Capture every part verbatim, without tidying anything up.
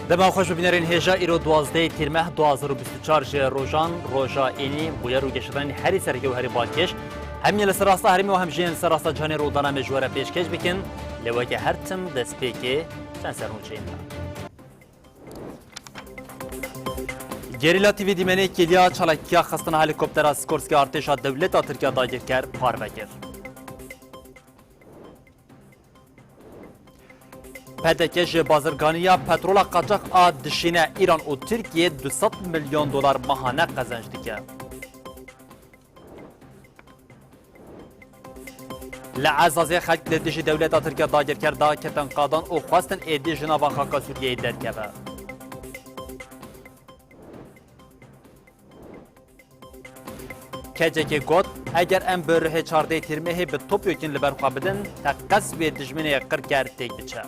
Dema xweş bibînerên hêja, îro duwazdehê Tîrmeh du hazar û bîst û çar ji rojan, roja ênî, bûyer û geşedanên herî sereke û herî balkêş. Hem yên li ser rasta herêmê û hem jî yên li ser rasta cîhanê rûdana me ji we re pêşkêş bikin. Lê weke her tim destpêkê çend sernûçeyên me. Gerîla T V dîmenê kêliya çalakiya xistina helîkoptera Skorsky artêşa dewleta Tirk ya dagirker parve kir. P D K ji bazirganiya petrola qaçax a dişîne Îran û Tirkiye du sed milyon dolar mehane qezenc dike. Li Ezazê xelk li dijî dewleta Tirk ya dagirker daketin qadan û xwestin êdî ji nava xaka Sûriyeyê derkeve. K C K got, eger em bi rihê çardehê Tîrmehê bi topyekîn li ber xwe bidin, teqez wê dijminê qirker têk biçe.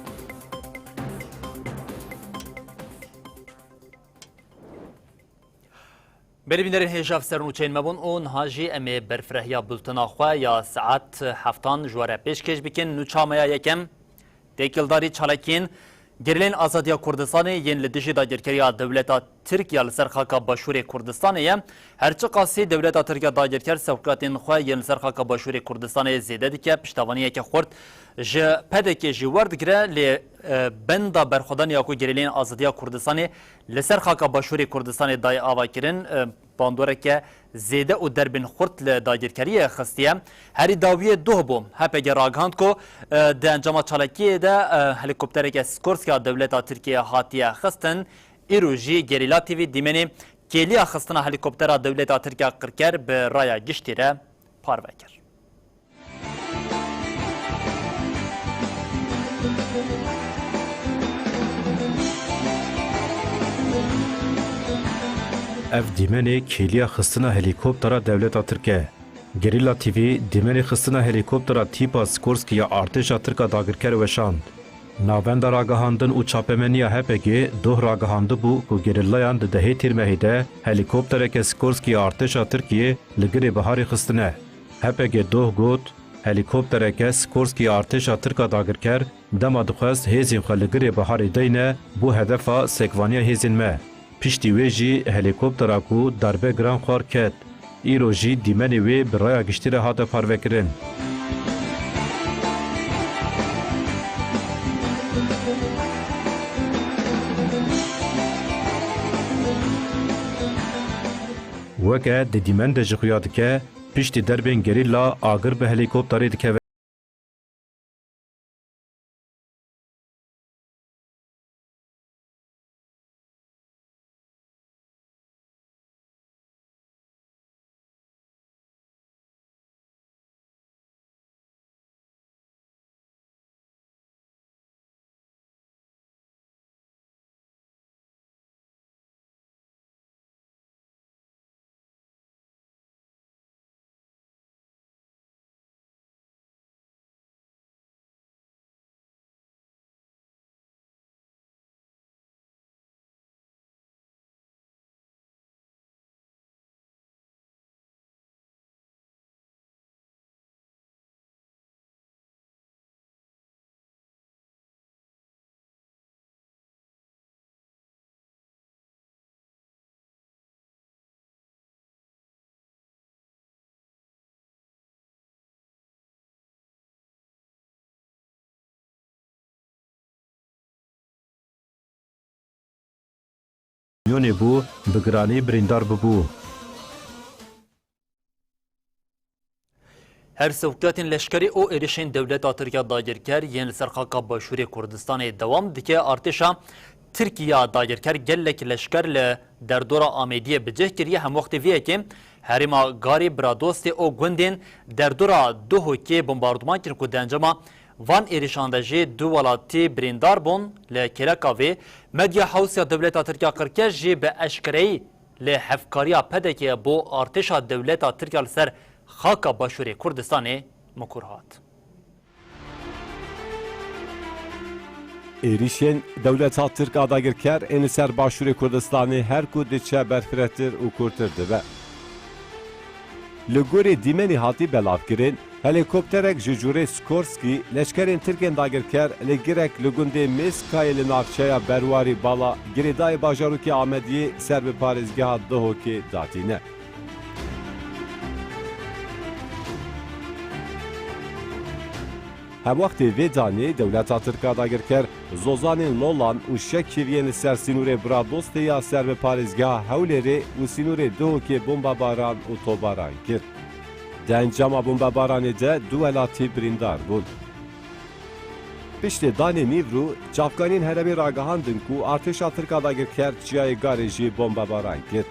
Berî bînerên hêja, ev sernûçeyên me bûn û niha jî em ê berfirehîya bultena xwe ya saet heftan ji we re pêşkêş bikin. Nûça me ya yekem, têkildarî çalakiyên gerîlên Azadiya Kurdistanê yên li dijî dagirkeriya dewleta Tirk ya li ser xaka Başûrê Kurdistanê ye. Her çiqasî dewleta Tirk ya dagirker sewqiyatên xwe yên li ser xaka Başûrê Kurdistanê zêde dike, piştevaniyeke xurt ji P D K jî werdigire, lê, e, benda berxwedaniya ku gerîlên Azadiya Kurdistanê li ser xaka Başûrê Kurdistanê dayê ava kirin, e, bandoreke zêde û derbên xurt li dagirkeriyê xistiye. Herî dawiyê doh bû. H P G ragihand ku, e, di encama çalakiyê de, e, helîkoptereke Skorsky ya dewleta Tirkiyê hatiye xistin. Îro jî Gerîla T V dîmenê kêliya xistina helîkoptera dewleta Tirk ya qirker bi raya giştî re parve kir. Ev dîmenê kêliya xistina helîkoptera dewleta Tirk e. Gerîla T V dîmenê xistina helîkoptera tîpa Skorsky ya artêşa Tirk a dagirker weşand. Navenda Ragihandin û Çapemeniya H P G doh ragihandibû ku gerîlayan di dehê Tîrmehê de helîkoptereke Skorsky ya artêşa Tirkiyê li Girê Biharê xistine. H P G doh got, helîkoptereke Skorsky ya artêşa Tirk a dagirker dema dixwest hêzên xwe li Girê Biharê deyne, bû hedefa sekvaniya hêzên me. Piştî wê jî helîkoptera ku darbe giran xwar ket. Îro jî dîmenê wê bi raya giştî re hate parvekirin. Weke di dîmen de jî xuya dike, piştî derbên gerîla agir bi helîkopterê dikeve. Miyonê bû, bi giranî birîndar bûbû. Her sewqiyatên leşkerî û êrişên dewleta Tirk ya dagirker yên li ser xaka Başûrê Kurdistanê dewam dike. Artêşa Tirk ya dagirker gelek leşker li derdora Amêdiyê bi cih kiriye. Hemwextê vê yekê herêma Garê, Biradostê û gundên derdora Duhokê bombarduman kirin ku di encama van êrişan de jî du welatî birîndar bûn. Li kêleka vê, medya Hewsa ya dewleta Tirk ya qirker jî bi eşkereyî li hevkariya P D K'ê bo artêşa dewleta Tirk ya li ser xaka Başûrê Kurdistanê mikur hat. Êrîşên dewleta Tirk a dagirker ên li ser Başûrê Kurdistanê her ku diçe berfirehtir û kûrtir dibe. Li gorî dîmenî hatî belavkirin, Helîkopterek ji cûrê Skorsky leşkerên Tirkên dagirker li girek li gundê Mêskayê li navçeya Berwarî Bala girêdayê bajarokê Amediyê ser bi parêzgeha Duhokê datîne. Hemwextê vê danê dewleta Tirk a dagirker zozanên Lolan û Şekîv yên li ser sînorê Bradostê ya ser bi parêzgeha Hewlêrê û sînorê Duhokê bombebaran û tobaran kir. Di encama bombebaranê de du welatî birîndar bûn. Piştê danê Nîvro, çavkaniyên herêmê ragihandin ku artêşa Tirk a dagirker çiyayê Garê jî bombebaran kir.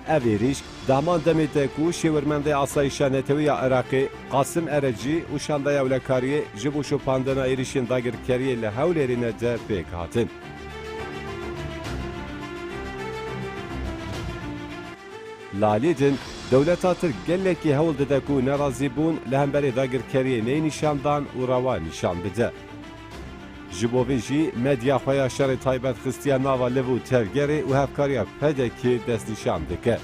Ev êrîş di heman demê de ku şêwirmendê asayîşa netewî ya Iraqê Qasim Erecî û şandeya ewlekariyê ji bo şopandina êrîşên dagirkeriyê li Hewlêrê ne de pêk hatin. Li alî din, dewleta Tirk gelekî hewl dide ku nerazîbûn li hemberî dagirkeriyê neyê nîşandan û rewa nîşan bide. Ji bo vê jî medya xwe ya şerê taybet xistiye nava liv û tevgerê û hevkariya P D K destnîşan dike.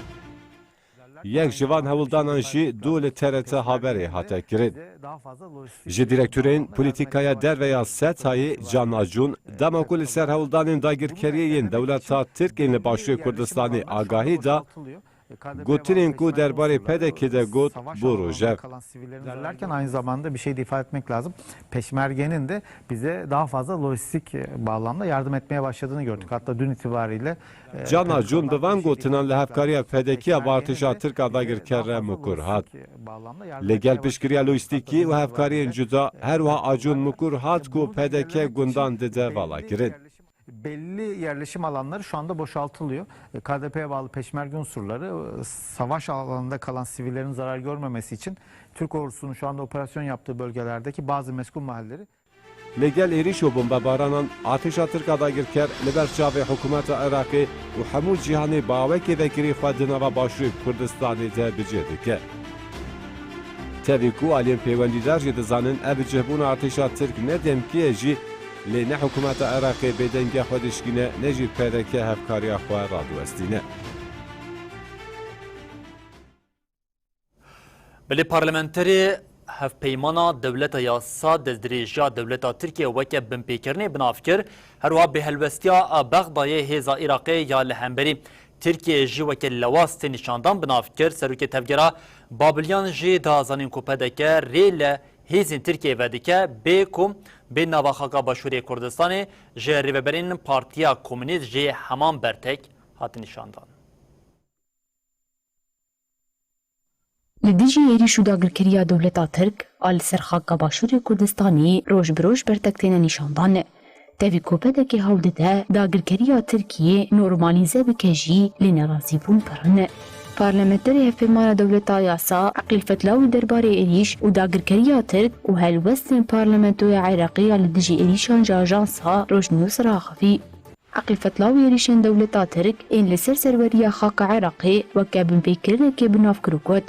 Yek ji van hewldanan jî dû li T R T Haberê hate kirin. Ji dîrektorên polîtîkaya derve ya SETAyê Can Acun, dema ku li ser hewldanên dagirkeriyê yên dewleta Tirk ên li Başûrê Kurdistanê agahî da, gotinên ku derbarê P D K de got bû rojev. Derlerken aynı zamanda bir şey de ifade etmek lazım. Peşmerge'nin de bize daha fazla lojistik, e, bağlamda yardım etmeye başladığını gördük. Hatta dün itibariyle, e, Can Acun bi van gotinan li hevkariya P D K ya bi artêşa Tirk a dagirker re mikur hat. Li gel piştgiriya lojistîkî û hevkariyên cuda, her wiha Acun mikur hat ku P D K gundan dide vala kirin. Belli yerleşim alanları şu anda boşaltılıyor. E, K D P'ye bağlı peşmerge unsurları, e, savaş alanında kalan sivillerin zarar görmemesi için Türk ordusunun şu anda operasyon yaptığı bölgelerdeki bazı meskun mahalleleri Li gel êrîş û bombebaranan artêşa Tirk a dagirker li ber çavê hikûmeta Iraqê û hemû cîhanê bi awekê vekirî xwe di nava Başûrê Kurdistanê de bi cih dike. Tevî ku aliyên pêwendîdar jî dizanin ev bicihbûna artêşa Tirk ne demkî ye jî, lê ne hikûmeta Iraqê bêdengê xwe dişkîne, ne jî P D K hevkariya xwe radiwestîne. Belê parlamenterê Hevpeymana Dewleta Yasa destdirêjiya dewleta Tirkiye weke binpêkirinê bi nav kir, her wiha bêhelwestiya Bexdayê hêza Iraqê ya li hemberî Tirkiyeyê jî weke lewaz tê nîşandan bi nav kir. Serokê Tevgera Babiliyan jî da zanîn ku P D K rê li hêzên Tirkiyeyê vedike, bê ku bê nava xaka Başûrê Kurdistanê ji rêveberên Partiya Komûnîst jê heman bertek hate nîşandan. Li dijî êrîş û dagirkeriya dewleta Tirk a li ser xaka Başûrê Kurdistanê roj bi roj bertek têne nîşandan. Tevî ku P D K hewl dide dagirkeriya Tirkiyê normalîze bike jî, lê nerazîbûn pir in. Parlamenterê Hevpeyvana Dewleta Yasa Eqîl Fetlawî derbarê êrîş û dagirkeriya Tirk û helwestên Parlamentoya Iraqê ya li dijî êrîşan ji ajansa Roj News raxivî. Eqîl Fetlawî êrîşên dewleta Tirk ên li ser serweriya xaka Iraqê weke binpêkirinekê bi nav kir û got,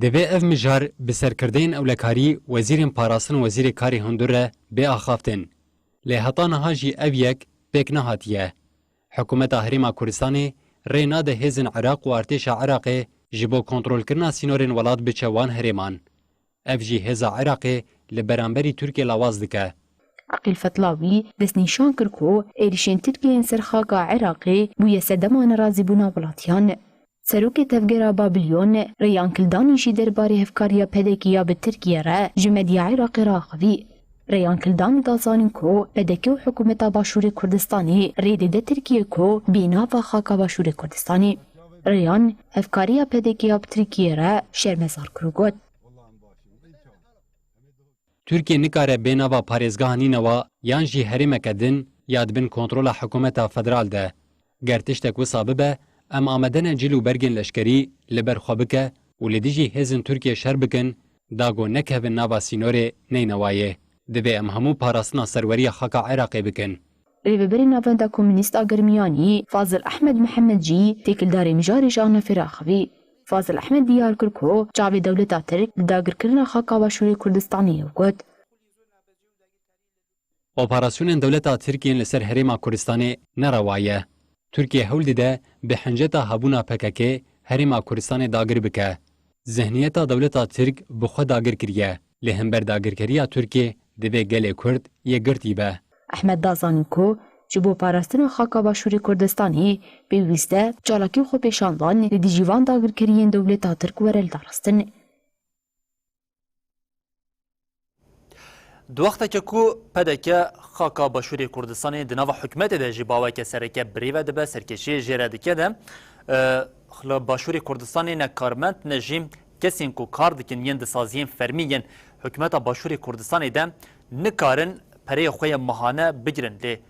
Divê ev mijar bi serkirdeyên ewlekarî, wezîrên parastin û wezîrê karê hundir re bê axaftin. Lê heta niha jî ev yek pêk nehatiye. Hikûmeta Herêma Kurdistanê rê nade hêzên Iraq û artêşa Iraqê ji bo kontrolkirina sînorên welat biçe wan herêman. Ev jî hêza Iraqê li beramberî Tirkiyê lawaz dike. Eqîl Fetlawî destnîşan kir ku êrîşên Tirkiyê yên ser xaka Iraqê bûye sedema nerazîbûna welatiyan. Serokê Tevgera Babiliyon, Reyhan Kildanî jî derbarê hevkariya P D K ya bi Tirkiye re ji medya Iraqê re axivî. Reyhan Kildanî da zanîn ku P D K û hikûmeta Başûrê Kurdistanê rê dide Tirkiyê ku bê nava xaka Başûrê Kurdistanê. Reyhan hevkariya P D K ya bi Tirkiyê re şermezar kir û got, Tirkiye nikare bê nava parêzgeha Nînewa yan jî herêmeke din ya di bin kontrola hikûmeta federal de. Ger tiştek wisa bibe, em amade ne cil û bergên leşkerî li ber xwe bike û li dijî hêzên Tirkiye şer bikin, da ku nekevin nava sînorê Neynewayê. Divê em hemû parastina serweriya xaka Iraqê bikin. Rêveberê Navenda Komûnîst a Germiyanî Fazil Ehmed Mihemed jî têkildarê mijarê ji A N F'ê re axivî. Fazil Ehmed diyar kir ku çavê dewleta Tirk li dagirkirina xaka Başûrê Kurdistanê ye û got, Operasyonên dewleta Tirk yên li ser Herêma Kurdistanê nerewa ye. Tirkiye hewl dide bi hinceta hebûna P K K Herêma Kurdistanê dagir bike. Zihniyeta dewleta Tirk bi xwe dagir kiriye, li hember dagirkeriya Tirkiyê divê gelê Kurd yekgirtî be. Ehmed da zanîn ku ji bo parastina xaka Başûrê Kurdistanê pêwîst e çalakî xwepêşandan li dijî van dagirkeriyên dewleta Tirk were lidarxistin. Di wexteke ku P D K xaka Başûrê Kurdistanê di nava hikûmetê de jî baweke sereke birî ve dibe, serkêşiyê jê re dike de, e, li Başûrê Kurdistanê ne karmend ne jî kesên ku kar dikin yên di saziyên fermî yên hikûmeta Başûrê Kurdistanê de nikarin pereyê xwe yê mehane bigirin. Lê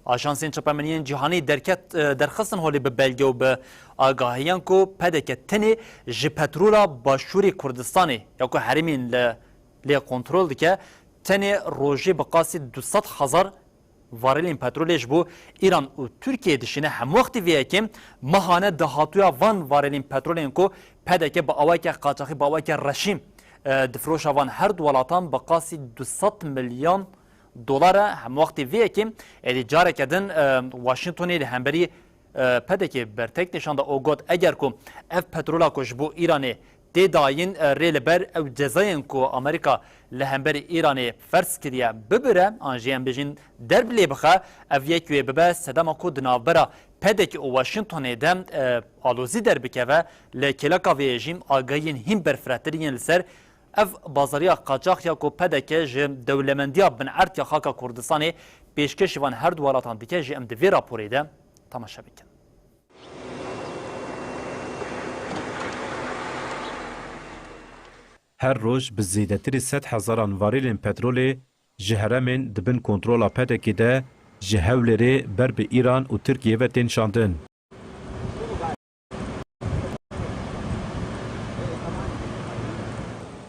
Ajansên Çapemeniyên Cîhanî derket, e, derxistin holê bi belge û bi agahiyan ku P D K tenê ji petrola Başûrê Kurdistanê ya ku herêmên li lê kontrol dike, tenê rojê bi qasî du sed hezar varêlên petrolê ji bo Îran û Tirkiyeyê dişîne. Hemwextî vê yekê mehane dahatûya van varêlên petrolên ku P D K bi awayeke qaçaxî, bi awayeke reşîm, e, difiroşa van her du welatan bi qasî du sed milyon dolar e. Hemwextî vê yekê êdî careke din, e, Washingtonê li hemberî, e, P D K bertek nîşan da û got, eger ku ev petrola ku ji bo Îranê tê dayîn, e, rê li ber ew cezayên ku Amerîka li hemberî Îranê ferz kiriye bibire, an jî em bêjin derb lê bixe, ev yek wê bibe sedema ku di navbera P D K û Washingtonê de, e, alozî derbikeve. Li kêleka vê yê jî agahiyên hîn berfirehtir yên li ser ev bazariya qaçax ya ku P D K ji dewlemendiya binerd ya xaka Kurdistanê pêşkêşî van her du welatan dike jî em di vê raporê de temaşe bikin. Her roj bi zêdetirî sed hezaran varîlên petrolê ji heremên di bin kontrola P D K'ê de ji Hewlêrê ber bi Îran û Tirkiyê ve tên şandin.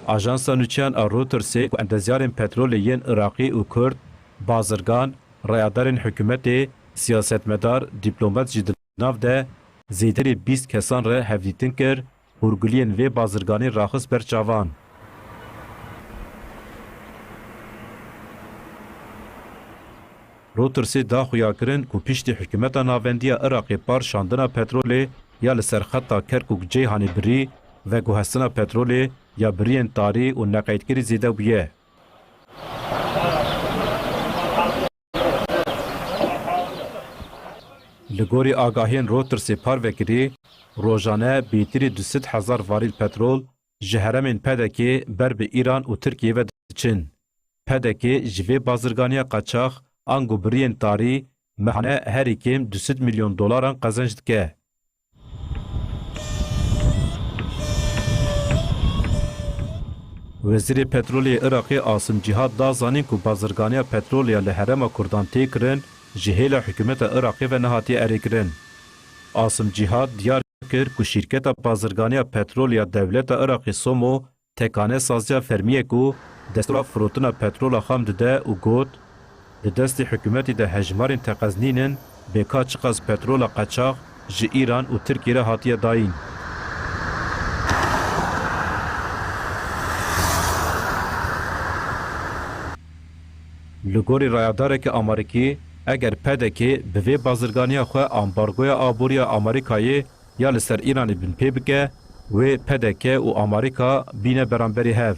Ajansa nûçeyan a Reutersê ku endezyarên petrolê yên Iraqî û Kurd, bazirgan, rayadarên hikûmetê, siyasetmedar, dîplomat jî di nav de zêdetirî bîst kesan re hevdîtin kir, hûrguliyên vê bazirganî raxist ber çavan. Reutersê da xuyakirin ku piştî hikûmeta navendî ya Iraqê par şandina petrolê ya li ser xeta Kerkûk-Ceyhanê birî, veguhestina petrolê ya biriyên tarî û neqeydkirî zêde bûye. Li gorî agahiyên Reutersê parvekirî, rojane bêtirî du sed hezar varîl petrol ji heremên P D K'ê ber bi Îran û Tirkiyê ve diçin. P D K ji vê bazirganiya qaçax ango biriyên tarî mehane herî kêm du sed milyon dolaran qezenc dike. Wezîrê Petrolê yê Iraqê Asim Cîhad da zanîn ku bazirganiya petrolê ya li herêma Kurdan tê kirin, ji hêla hikûmeta Iraqê ve nehatiye erêkirin. Asim Cîhad diyar kir ku şîrketa bazirganiya petrolê ya dewleta Iraqê Somo tekane saziya fermiyê ku destûra firotina petrola xam dide û got, di destê hikûmetê de hejmarên teqez nînin, bê ka çiqas petrola qeçax ji Îran û Tirkiyê re hatiye dayîn. Li gorî rayedareke Amerîkî, eger P D K bi vê bazirganiya xwe ambargoya aborî ya Amerîkayê ya li ser Îranê binpê bike, wê P D K û Amerîka bîne beramberî hev.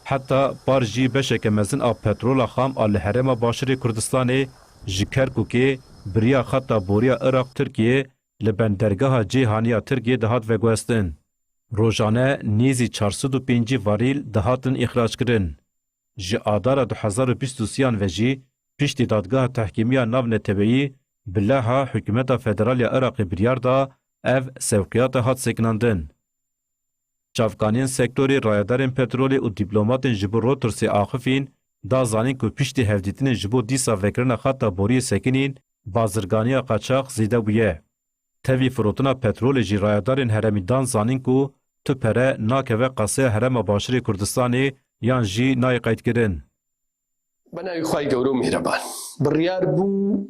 Heta par jî beşeke mezin a petrola xam a li herêma Başûrê Kurdistanê ji Kerkûkê bi riya xeta borî ya Iraq-Tirkiyê li bendergeha Ceyhanî ya Tirkiyê dihat veguhestin. Rojane nêzî çar sed û pêncî varîl dihatin îxrackirin. Ji Adara du hezar û bîst û sêyan ve jî piştî Dadgeha Tehkîmî ya Navneteweyî bi leha Hikûmeta Federal ya Iraqê biryar da, ev sewqiyate hat sekinandin. Çavkaniyên sektorê, rayedarên petrolê û dîplomatên ji bo Reutersê axifîn, da zanîn ku piştî hevdîtinên ji bo dîsa vekirina xeta boriyê sekinîn, bazirganiya qaçax zêde bûye. Tevî firotina petrolê jî rayedarên herêmî dan zanîn ku tu pere nakeve qasaya herêma Başûrê Kurdistanê yan jî nayê qeydkirin. بە ناوی خوای گەورە و میهرەبان. بڕیار بوو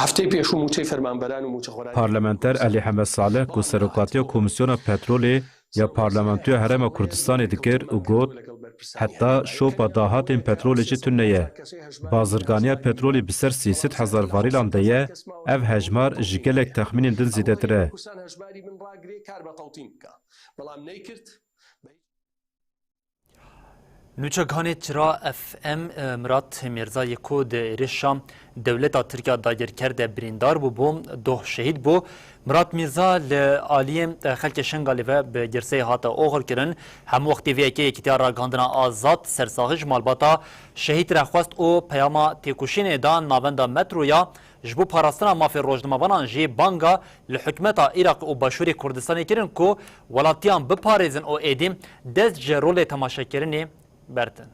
هەفتەی پێشوو مووچەی فەرمانبەران و مووچە خۆرانی Parlamenter Elî Hemed Salih ku serokatiya Komîsyona Petrolê ya Parlamentoya Herêma Kurdistanê dikir û got, heta şopa dahatên petrolê jî tune ye. Bazirganiya petrolê bi ser sê sed hezar varîlan de ye, ev hejmar ji gelek texmînên din zêdetir e. بەڵام نەیکرد. Nûçegihanê Çira F M, e, Mirat Mîrza yê ku di êrişa dewleta Tirk ya dagirker de birîndar bû, bû doh şehîd bû. Mirat Mîrza li aliyê, e, xelkê Şengalê ve bi girseyê hate oxirkirin. Hemû wextê vê yekê Yekîtiya Ragihandina Azad sersaxî ji malbata şehîd re xwest û peyama têkoşînê da navenda metroya. Ji bo parastina mafê rojnamevanan jî banga li hikûmeta Iraq û Başûrê Kurdistanê kirin ku welatiyan biparêzin û êdî dest ji rolê temaşekirinê bertin.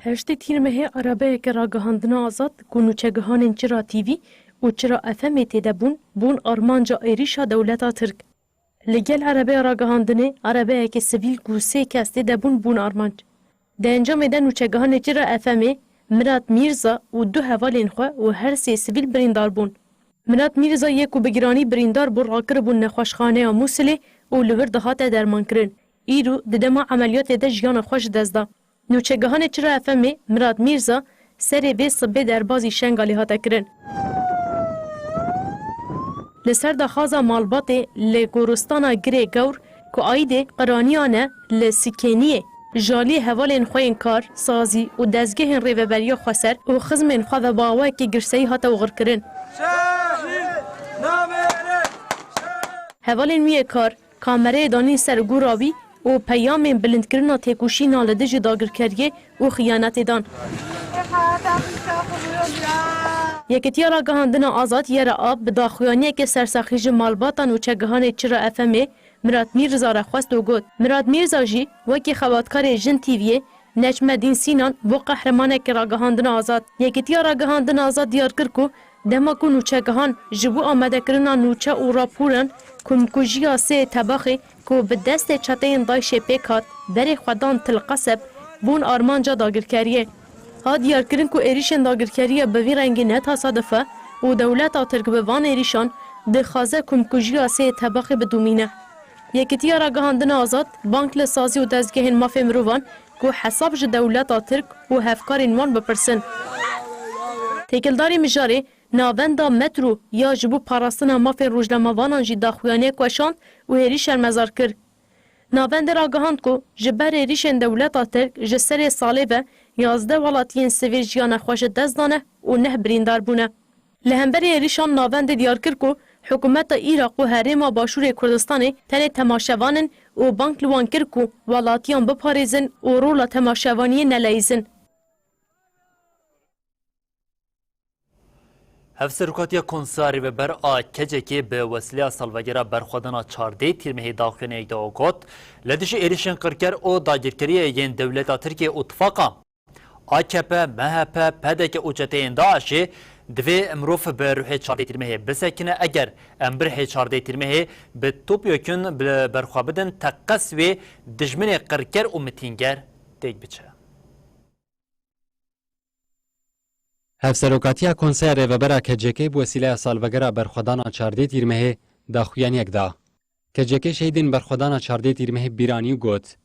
Heştê Tîrmehê erebeyeke ragihandina Azad ku nûçegihanên Çira T V û Çira F M'ê tê de bûn, bûn armanca êrîşa dewleta Tirk. Li gel erebeya ragihandinê, erebeyeke sivîl ku sê kes tê de bûn, bûn armanc. Di encamê de nûçegihanê Çira F M'ê Mirat Mîrza û du hevalên xwe û her sê sivîl birîndar bûn. Mirat Mîrza yê ku bi giranî birîndar bû, rakiribûn nexweşxaneya Mûsilê û li wir dihate dermankirin. Îro di dema emeliyatê de jiyana xwe ji dest da. Nûçegihanê Çira F M'ê Mirat Mîrza serê vê sibê derbazî Şengalê hate kirin. Li ser daxwaza malbatê li goristana Girê Gewr ku aîdê qiraniyan e li Sikêniyê, ji aliyê hevalên xwe yên kar, sazî û dezgehên Rêveberiya Xweser û xizmên xwe ve bi awayekî girseyî hate oxirkirin. Hevalên wî yê kar, kamerayê danîn ser gora wî û peyamên bilindkirina têkoşîna li dijî dagirkeriyê û xiyanetê dan. Yekîtiya Ragihandina Azad Yera Av bi daxuyaniyeke sersaxî ji malbatan û nûçegihanê Çira F M'ê Mirat Mîrza re xwest û got, Mirat Mîrza jî wekî xebatkarê Jin T V'yê Necmedîn Sînan bû qehremanekî Ragihandina Azad. Yekîtiya Ragihandina Azad diyar kir ku dema ku nûçegihan ji bo amadekirina nûçe û raporan ku mikujiya sê Tebaxê ku bi destê çeteyên DAIŞ'ê pêk hat, berê xwe dan Til Qeseb, bûn armanca dagirkeriyê. Hat diyarkirin ku êrîşên dagirkeriya bi vî rengî ne tesaduf e û dewleta Tirk bi van êrîşan dixwaze ku mikujiya sê Tebaxê bidomîne. Yekîtiya Ragihandina Azad bang li sazî û dezgehên mafê mirovan ku hesab ji dewleta Tirk û hevkarên wan bipirsin. Têkildarî mijarê navenda Metro ya ji bo parastina mafên rojnamevanan jî daxuyaniyek weşand û êrîş şermezar kir. Navendê ragihand ku ji ber êrîşên dewleta Tirk ji serê salê ve yazdeh welatiyên sivîl jiyana xwe ji dest dane û neh birîndar bûne. Li hemberî êrîşan navendê diyar kir ku hikûmeta Iraq û Herêma Başûrê Kurdistanê tenê temaşevan in û bang li wan kir ku welatiyan biparêzin û rola temaşevaniyê neleyîzin. Hevserokatiya Konseya Rêveber a K C K bi wesîleya salvegera berxwedana çardê Tîrmehê daxuyaniyek da û got, li dijî êrişên qirker û dagirkeriyê yên dewleta Tirkiye û tifaqa A K P, M H P, P D K û çeteyên DAIŞ'ê divê mirov bi ruhê çardê Tîrmehê bisekine. Eger em bi ruhê çardê Tîrmehê bi topyekun bi berxwe bidin, teqez wê dijminê qirker û mitînger têk biçe. Hevserokatiya Konseya Rêvebera K C K bi wesîleya salvegera berxwedana çardê Tîrmehê daxuyaniyek da. K C K şehîdên berxwedana çardê Tîrmehê bîranî û got,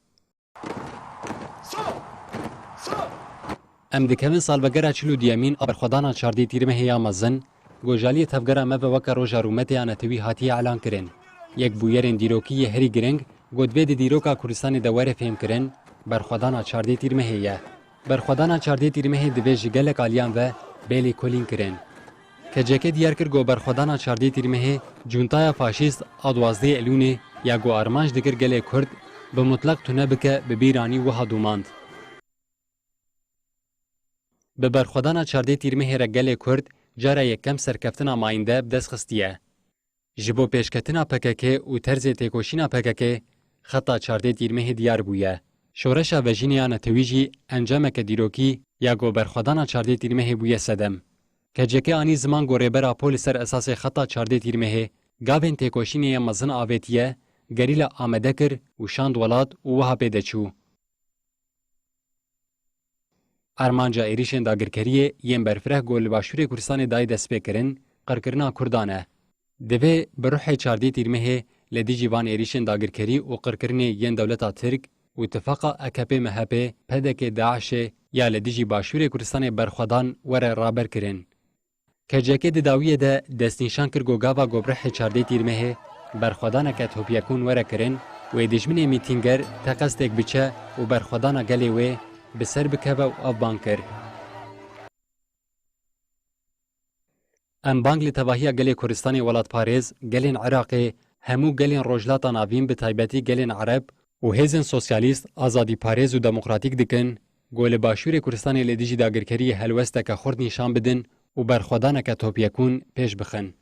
Em dikevin salvegera çil û duyemîn a berxwedana çardê Tîrmehê ya mezin, ku ji aliyê tevgera me ve weke roja rûmetê ya netewî hatiye elan kirin. Yek bûyerên dîrokî yê herî giring, ku divê di dîroka Kurdistanê de were fêhmkirin, berxwedana çardê Tîrmehê ye. Berxwedana çardê Tîrmehê divê ji gelek aliyan ve bê lêkolînkirin. K C K diyar kir ku berxwedana çardê Tîrmehê cuntaya faşîst a duwazdehê Elûnê ya ku armanc dikir gelê Kurd bi mutleq tune bike, bi bîranî wiha domand. Bi berxwedana çardê Tîrmehê re gelê Kurd cara yekem serkeftina mayînde bi dest xistiye. Ji bo pêşketina P K K û terzê têkoşîna P K K, xeta çardê Tîrmehê diyar bûye. Şoreşa vejînê ya netewî jî encameke dîrokî ya ku berxwedana çardê Tîrmehê bûye sedem. K C K anî ziman ku Rêber Apo li ser esasê xeta çardê Tîrmehê gavên têkoşînê ya mezin avêtiye, gerîla amade kir û şand welat û wiha pê de çû. Armanca êrîşên dagirkeriyê yên berfireh ku li Başûrê Kurdistanê dayê destpêkirin, qirkirina Kurdan e. Divê bi ruhê çardê Tîrmehê li dijî van êrîşên dagirkerî û qirkirinê yên dewleta Tirk û tifaqa A K P M H P P D K DAIŞ'ê ya li dijî Başûrê Kurdistanê berxwedan were raberkirin. K C K di dawiyê de destnîşan kir ku gava ku bi ruhê çardê Tîrmehê berxwedaneke topyekûn were kirin, wê dijminê mîtînger teqestek biçe û berxwedana gelê wê bi ser bikeve û ev bang kir. Em bang li tevahiya gelê Kurdistanê welatparêz, gelên Iraqê, hemû gelên Rojhilata Navîn, bi taybetî gelên Ereb û hêzên sosyalîst, azadîparêz û demokratîk dikin, ku li Başûrê Kurdistanê li dijî dagirkeriyê helwesteke xurt nîşan bidin û berxwedaneke topyekûn pêş bixin.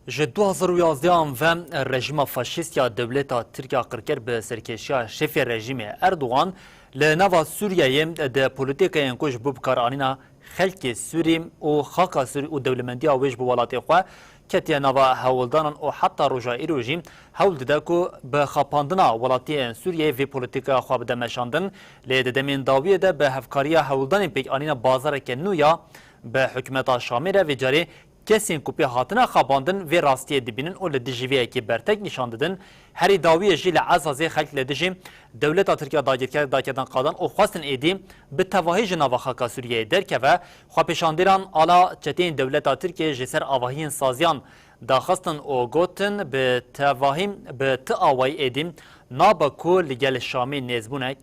Ji du hazar û yazdeh an ve rejîma faşîst ya dewleta Tirk ya qirker bi serkêşiya şefê rejîmê Erdogan li nava Sûriyeyê di polîtîkayên ku ji bo bikaranîna xelkê Sûrî û xaka Sûrî û dewlemendiya wê ji bo welatê xwe ketiye nava hewldanan û heta roja îro jî hewl dide ku bi xapandina welatiyên Sûriyeyê vê polîtîkaya xwe bide meşandin. Lê di demên dawiyê de bi hevkariya hewldanên pêkanîna bazareke nû ya bi hikûmeta Şamê re vê carê kesên ku pê hatine xapandin vê rastiyê dibînin û li dijî vê yekê bertek nîşan didin. Herî dawiyê jî li Ezazê xelk li dijî dewleta Tirk ya dagirker daketin qadan û xwestin êdî bi tevahî ji nava xaka Sûriyeyê derkeve. Xwepêşandêran ala çeteyên dewleta Tirkiyê ji ser avahiyên saziyan daxistin û gotin, bi tevahî bi ti awayî êdî nabe ku li gel Şamê nêzbûnek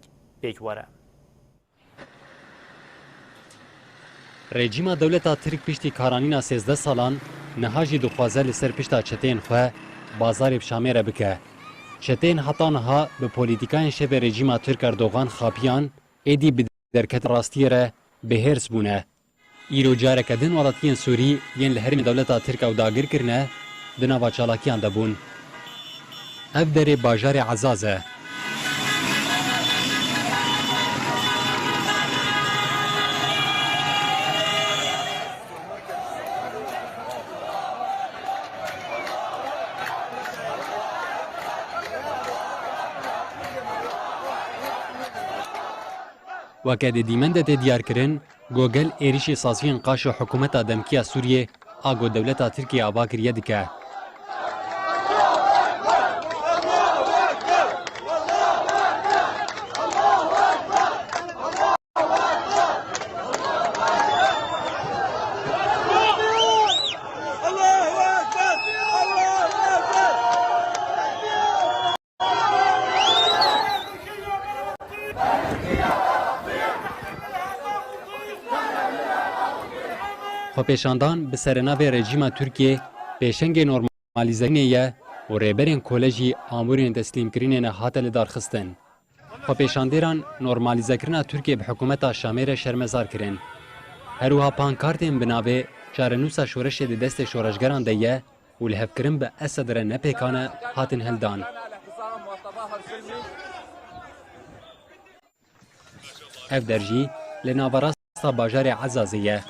pêk were. Rejîma dewleta Tirk piştî karanîna sêzdeh salan niha jî dixwaze li ser pişta çeteyên xwe bazarê bi Şamê re bike. Çeteyên heta niha bi polîtîkayên şevê rejîma Tirk Erdogan xapiyan, êdî bi derket rastiyê re bi hêrs bûne. Îro careke din welatiyên Sûrî yên li herêmê dewleta Tirk ew dagir kirine, di nava çalakiyan de bûn. Ev derê bajarê Ezaz e. Weke di dîmen de tê diyarkirin, ku gel êrişî saziyên qaşo hikûmeta demkî ya Sûriyê a ku dewleta Tirkiyê ava kiriye dike. Xwepêşandan bi serênavê rejîma Tirkiyê pêşengê normalîzekirinê ye û rêberên kole jî amûrên teslîmkirinê ne hate lidarxistin. Xwepêşandêran normalîzekirina Tirkiyê bi hikûmeta Şamê re şermezar kirin. Her wiha pankartên bi navê Çarenûsa şoreşê di destê şoreşgeran de ye û lihevkirin bi Esed re ne pêkan e, hatin hildan. Ev der jî li naverasta bajarê Ezazê ye.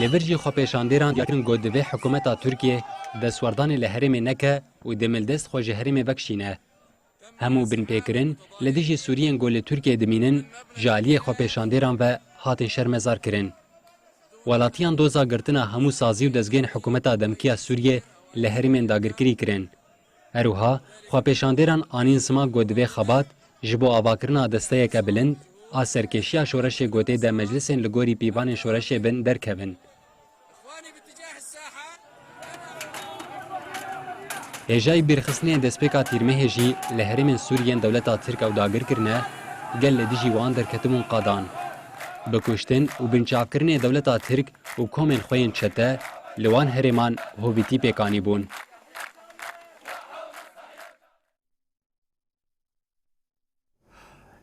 Li vir jî xwepêşandêran diyar kirin ku divê hikûmeta Tirkiyê destwerdanê li herêmê neke û demildest xwe ji herêmê vekişîne. Hemû binpêkirin li dijî Sûriyên ku li Tirkiyê dimînin ji aliyê xwepêşandêran ve hatin şermezar kirin. Welatiyan doza girtina hemû sazî û dezgehên hikûmeta demkî ya Sûriyê li herêmên dagirkirî kirin. Her wiha xwepêşandêran anîn ziman ku divê xebat ji bo avakirina desteyeke bilind a serkêşiya şoreşê ku tê de meclisên li gorî pîvanên şoreşê bin derkevin. Hêjayî bîrxistinên destpêka Tîrmehê jî li herêmên Sûriyên dewleta Tirk ew dagir kirine, gel li dijî wan derketibûn qadan. Bi kuştin û binçavkirinê dewleta Tirk û komên xwe yên çete li wan herêman hovîtî pêk anîbûn.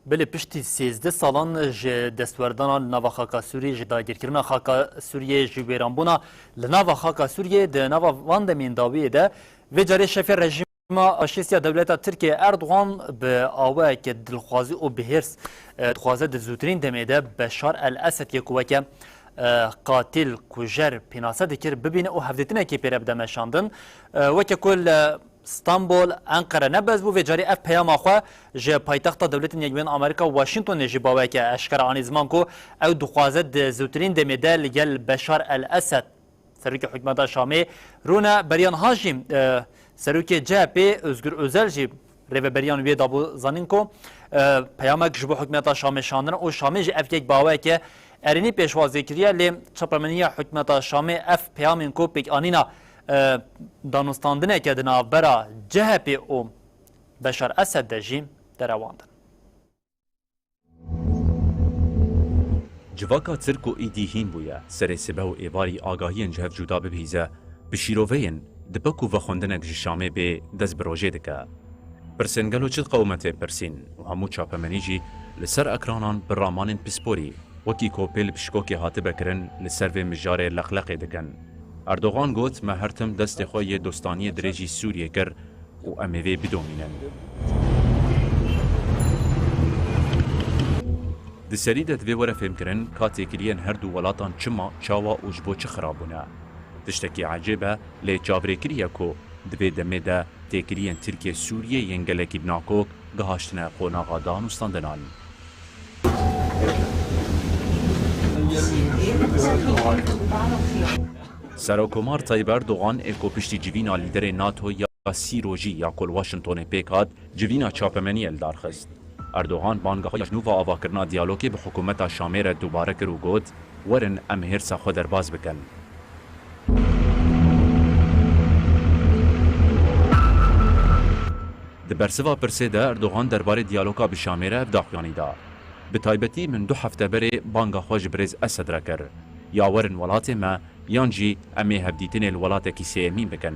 Belê piştî sêzdeh salan ji destwerdana li nava xaka Sûriyê, ji dagirkirina xaka Sûriyê, ji wêranbûna li nava xaka Sûriyê di nava van demên dawiyê de, vê carê şefê rejîma faşîst ya dewleta Tirkiyê Erdogan bi awayeke dilxwazî û bi hêrs, e, dixwaze di zûtirîn demê de Beşar El Esed yê ku weke, e, qatil, kujer pênase dikir bibîne û hevdîtinekê pê re bide meşandin. E, weke ku li Stenbol, Enqere ne bes bû, vê carî ev peyama xwe ji paytexta Dewletên Yekbûyên Amerîka Washingtonê jî bi awayeke eşkere anî ziman ku ew dixwaze di zûtirîn demê de li gel Beşar El Esed, serokê hikûmeta Şamê, rûne. Beriya niha jî, e, serokê C H P Ozgur Ozel jî Rêveberiyan wê dabû zanîn ku, e, peyamek ji bo hikûmeta Şamê şandin û Şamê jî ev yek bi awayeke erênî pêşwazî kiriye, lê çapemeniya hikûmeta Şamê ev peyamên ku pêkanîna, e, danûstandineke di navbera C H P û Beşar Esed de jî derewandin. Civaka Tirk ku îdî hîn bûye, serê sibe û êvarî agahiyên ji hev cuda bibihîze, bi şîroveyên, dipe ku vexwendinek ji Şamê bê, dest bi rojê dike. Pirsên gelo çi diqewime tên pirsîn û hemû çapemenî jî li ser ekranan bi ramanên pisporî, wekî ku pê li pişkokê hatibe kirin, li ser vê mijarê leqleqê dikin. Erdogan got, me her tim destê xwe yê dostaniyê dirêjî Sûriyê kir û em ê vê bidomînin. Di serî de divê were fêmkirin ka têkiliyên her du welatan çima, çawa û ji bo çi xirab bûne. Tiştekî ecêb e, lê çavrêkirî ye ku di vê demê de têkiliyên Tirkiye Sûriyê yên gelekî bi nakok gihaştine qonaxa danûstandinan. Serokkomar Tayyip Erdogan ê ku piştî civîna lîderê NATO ya sî rojî ya ku li Washingtonê pêk hat, civîna çapemeniyê li dar xist. Erdogan banga xwe ya ji nû ve avakirina diyalogê bi hikûmeta Şamê re dubare kir û got, werin em hêrsa xwe derbas bikin. Di bersiva pirsê de Erdogan derbarê diyaloga bi Şamê re ev daxuyanî da. Bi taybetî min du hefte berê banga xwe ji birêz Esed re kir. Ya werin welatê me, yan jî em ê hevdîtinê li welatekî sêyemîn bikin.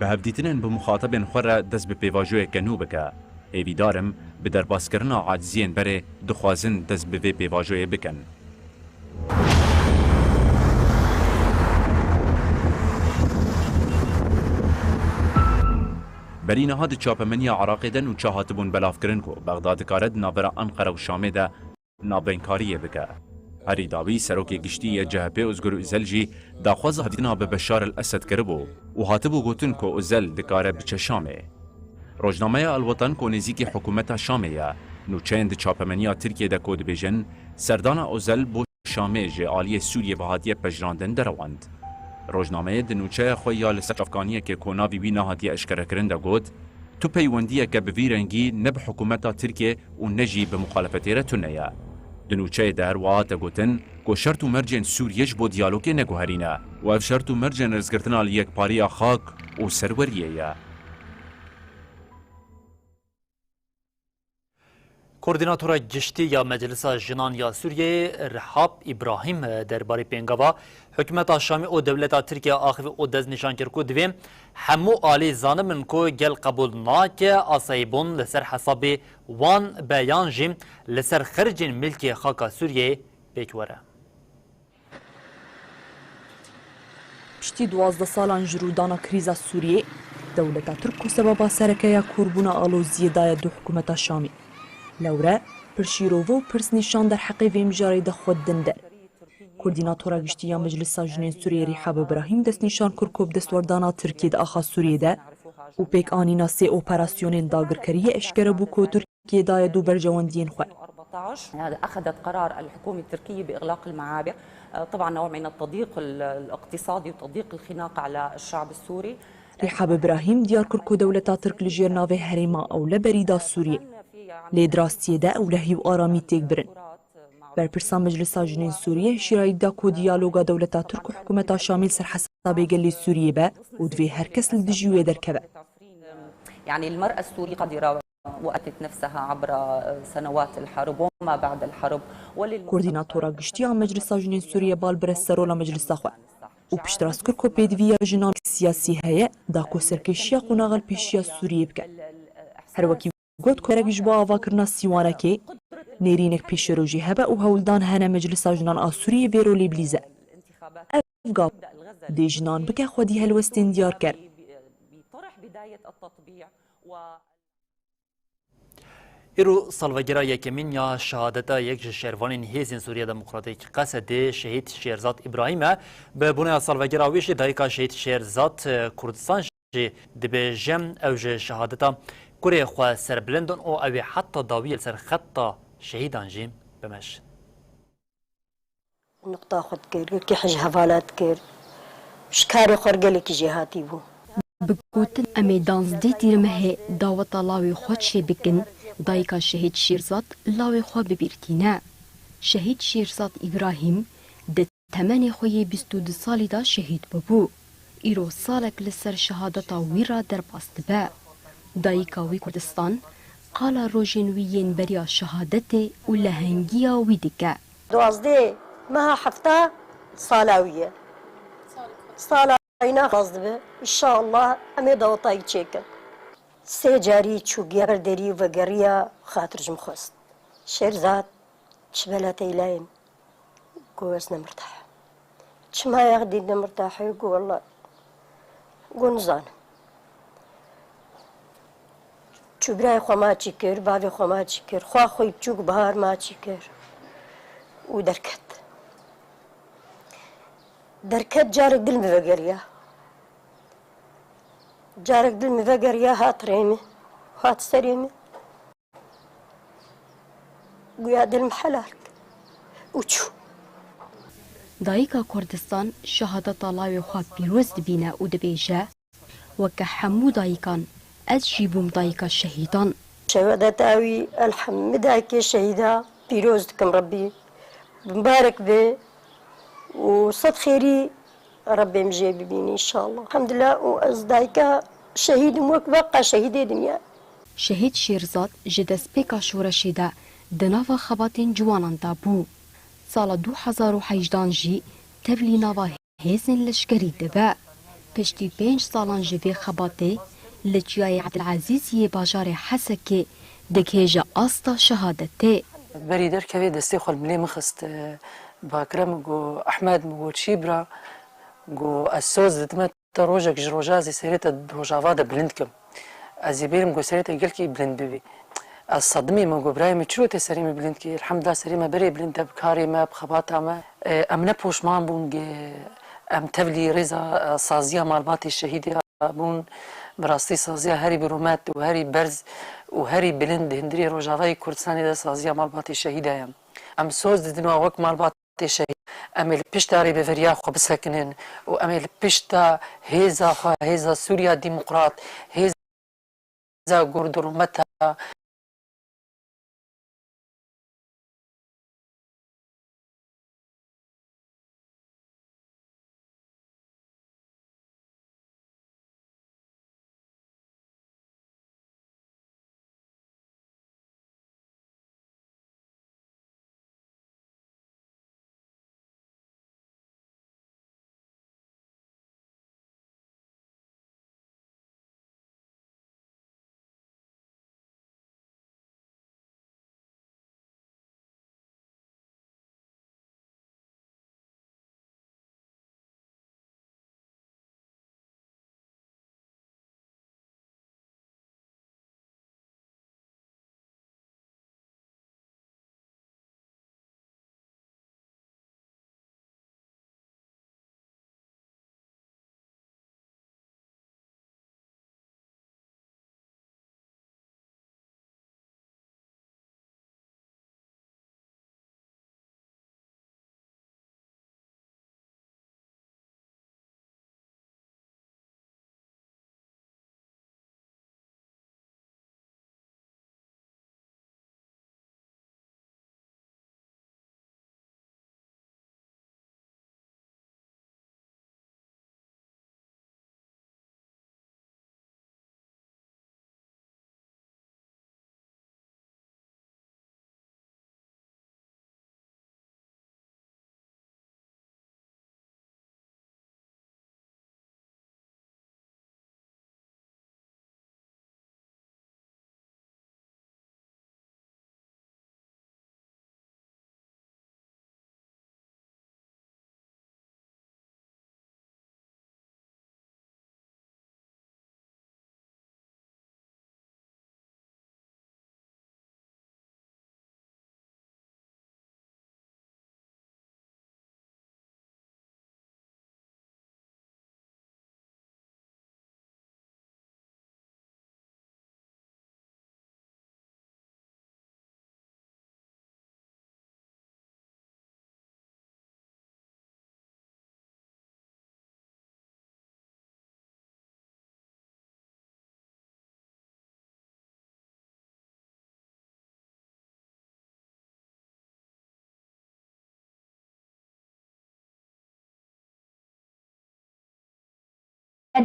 Bi hevdîtinên bi muxatebên xwe re dest bi pêvajoyeke nû bike. Hêvîdar im, bi derbaskirina aciziyên berê dixwazin dest bi vê pêvajoyê bikin. Berî niha di çapemeniya Iraqê de nûçe hatibûn belavkirin ku Bexda dikare di navbera Enqere û Şamê de navbeynkariye bike. Herî dawî serokê giştî yê C H P Ozgur Ozel jî daxwaza hevdîtina bi Beşar el Esed kiribû û hatibû gotin ku Ozel dikare biçe Şamê. Rojnameya El Watan ku nêzîkî hikûmeta Şamê ye, nûçeyên di çapemeniya Tirkiyê de ku dibêjin, serdana Ozel bo Şamê ji aliyê Sûriyê ve hatiye pejirandin derewand. Rojnameyê di nûçeya xwe ya li ser çavkaniyekê ku navê wî nehatiye eşkerekirin de got, tu peywendiyeke bi vî rengî ne bi hikûmeta Tirkiyê û ne jî bi muxalefetê re tune ye. Di nûçeyê de her wiha hate gotin ku şert û mercên Sûriyê ji bo diyalogê neguherî ne û ev şert û mercên rêzgirtina li yekpariya xak û serweriyê ye. Koordînatora Giştî ya Meclisa Jinan ya Sûriyeyê Rihab Îbrahîm derbarê pêngava hikûmeta Şamî û dewleta Tirkiye axivî û destnîşan kir ku divê hemû alî zanibin ku gel qebûl nake asayîbûn li ser hesabê wan be yan jî li ser xercên milkê xaka Sûriyeyê pêk were. Piştî duwazdeh salan ji rûdana krîza Sûriyê, dewleta Tirk ku sebeba sereke ya kûrbûna aloziyê daye du hikûmeta Şamî. Lewre, pir şîrove û pirs nîşan derheqê vê mijarê de xwe didin der. Koordînatora Giştî ya Meclisa Jinên Sûriyê Rîhab Îbrahîm destnîşan kir ku bi destwerdana Tirkiyê di axa Sûriyê de û pêkanîna sê operasyonên dagirkeriyê eşkere bû ku Tirk Tirkiye daye du berjewendiyên xwe. أربعتاش أخذت قرار الحكومة التركية بإغلاق المعابر، طبعا نوع من التضييق الاقتصادي وتضييق الخناق على الشعب السوري. Rîhab Îbrahîm diyar kir ku dewleta Tirk li jêr navê herêma ewle berî da Sûriyê. Lê di rastiyê de ewlehî û aramî têk birin. Berpirsa Meclisa Jinên Sûriyê hişyarî da ku diyaloga dewleta Tirk û hikûmeta Şamê li ser hesabê gelê Sûriyê be û divê her kes li dijî wê derkeve. يعني المرأة السورية قادرة وأثبتت نفسها عبر سنوات الحرب وما بعد الحرب وللمستقبل. Koordînatora Giştî ya Meclisa Jinên Sûriyê bal bire ser rola meclisa xwe û piştrast kir ku pêdivî ya jinan siyasî heye da ku serkêşiya qonaxa li pêşiya Sûriyê bike. Her wekî got ku gerek ji bo avakirina sîwanekê nêrînek pêşerojî hebe û hewldan hene Meclisa Jinan a Sûriyê vê rolê bilîze. Ev gav dê jinan bike xwedî helwestên diyarker. Îro salvegera yekemîn ya şehadeta yek ji şervanên Hêzên Sûriya Demokratîk, Qesedê, Şehîd Şêrzad Îbrahîm e. Bi boneya salvegera wê jî dayika Şehîd Şêrzad, e, Kurdistan jî dibêje, ew ji şehadeta kurê xwe serbilind in û ew ê heta dawiyê li ser xeta şehîdan jî bimeşin. Nuqta xwe dikir, gelkî hej hevala dikir. Ji karê xwe re gelekî jêhatî bû. Bi gotin em ê danzdeh Tîrmehê daweta lawê xwe çêbikin, dayika Şehîd Şêrzad lawê xwe bi bîr tîne. Şehîd Şêrzad Îbrahîm di temenê xwe yê bîst û du salî de şehîd bûbû. Îro salek li ser şehadeta wî re derbas dibe. Dayika wî Kurdistan qala rojên wî yên beriya şehadetê û lehengiya wî dike. Duwazdeh meha hefta sala wî ye. Sala Ayna xas dibe. Înşallah em ê dawetayî çêkin. Sê carî çû giya ber derî û vegeriya, xatir ji min xwest. Şêrzad, çi bela tey layên? Got, ez ne mirtah im. Çima ya dî ne mirtah î? Got, wela, got, nizanim. Çû birayê xwe maçî kir, bavê xwe maçî kir, xwa xwe biçûk Bihar maçî kir û derket. Derket, carek dil min vegeriya. Carek dil min vegeriya, hat rê min, hat serê min. Guya dil min helal kir û çû. Dayika Kurdistan şehadeta lawê xwe pîroz dibîne û dibêje, weke hemû dayikan, ez jî bûm dayika şehîdan. Şehadeta wî, elhemdulillah, dayikê şehîda pîroz dikim Rebbî. Mibarek be û sed xêrî Rebbê min jê bibîne înşallah. Elhemdulillah, û ez dayika şehîd im, wek beqa şehîdê dinya. Şehîd Şêrzad ji destpêka şoreşê de di nava xebatên ciwanan de bû. Sala du hezar û hejdan jî tevlî nava hêzên leşkerî dibe. Piştî pênc salan ji vê xebatê li Çiyayê Ebdilezîziyê bajarê Hesekê digihêje asta şehadetê. Berî derkevê destê xwe li milê min xist, e, Bakrem, got, Ehmed, min got, çi bira? Got, ez soz didime te, rojek ji roja ez ê serê te di Rojava de bilind kim. Ez ê bêrim ku serê te gelkî bilind bibî. Ez sedimî, min got, birayê min, çiro tê serê min bilind kî? Elhemdulillah, serê me berê bilind e, bi karê me, bi xebata me. E, em ne poşman bûn, ge-, em tevlî rêza, e, saziya malbatê şehîdê bûn. Bi rastî saziya herî bi rûmet û herî berz û herî bilind di hundirê Rojavayê Kurdistanê de saziya malbatê şehîdê ye. Em soz didin we wek malbat tê şehîd. Em ê li pişta rêveberiya xwe bisekinin û em ê li pişta hêza xwe, hêza Sûriya Demokrat, hêza Kurd û rûmeta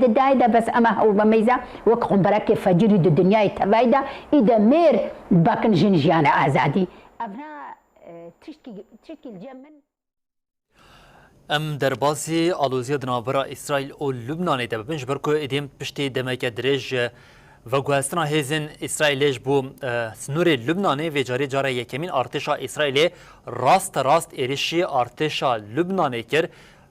Di dayê de bes ema hewl be meyza wek qumberekê fecirî di dinyayê tevayî de, î de mêr bakin jin jiyane azadî. Evna, e, tiştkî, tiştkî li cem min. Em derbasî aloziya di navbera Îsraîl û Lubnanê de bibin, ji ber ku êdî em piştî demeke dirêj veguhestina hêzên Îsraîlê ji bo, e, sinûrê Lubnanê, vê carê cara yekemîn artêşa Îsraîlê raste rast êrişî artêşa Lubnanê kir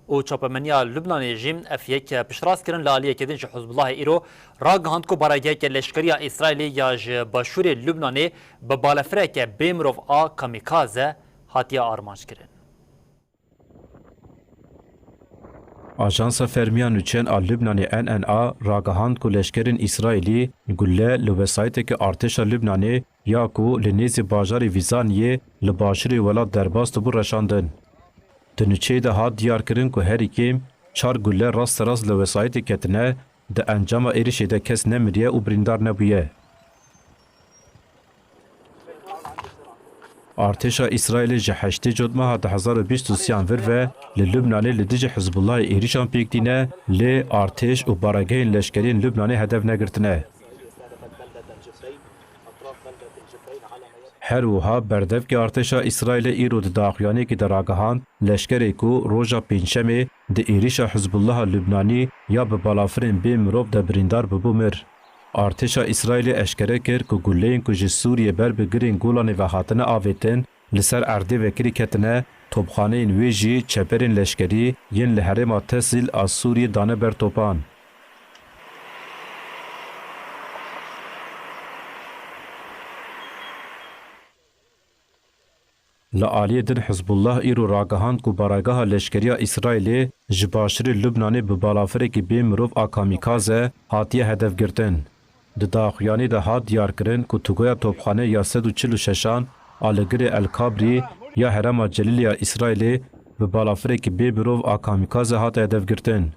û çapemeniya Lubnanê jî ev yek piştrast kirin. Li aliyeke din jî Hizbullahê îro ragihand ku baregeheke leşkeriya Îsraîlê ya ji başûrê Lubnanê bi balefireke bê mirov a kamîkaze hatiye armanc kirin. Ajansa Fermiya Nûçeyan a Lubnanê N N A ragihand ku leşkerên Îsraîlî gulle li wesayîtekî artêşa Lubnanê ya ku li nêzî bajarê Vîzaniyê li başûrê welat derbas dibû reşandin. Di nûçeyê de hat diyarkirin ku herî kêm çar gulle rasterast li wesayîtê ketine, di encama êrişê de kes nemiriye û birîndar nebûye. Artêşa Îsraîlê ji heştê Cotmeha du hezar û bîst û sêyan vir ve li Lubnanê li dijî Hizbullahê êrîşan pêk tîne, lê artêş û baregehên leşkeriyên Lubnanê hedef negirtine. Her wiha berdevkê artêşa Îsraîlê îro di daxuyaniyekê de ragihand, leşkerê ku roja Pêncşemê di êrîşa Hizbullaha Lubnanî ya bi balafirên bê mirov de birîndar bibû mir. Artêşa Îsraîlê eşkere kir ku guleyên ku ji Sûriyê ber bi girên Golanê ve hatine avêtin, li ser erdê vekirî ketine, topxaneyên wê jî çeperên leşkerî yên li herêma Tesîl a Sûriyê dane ber topan. Li aliyê din Hizbullah îro ragihand ku baregeha leşkeriya Îsraîlê ji başûrê Lubnanê bi balafirekî bê mirov a kamîkaze hatiye hedefgirtin. Di daxuyanî de hat diyarkirin ku tugoya topxaneyê ya sed û çil û şeşan a li girê El Kabrî ya herêma Celîlê ya Îsraîlê bi balafirekî bê mirov a kamîkaze hate hedefgirtin.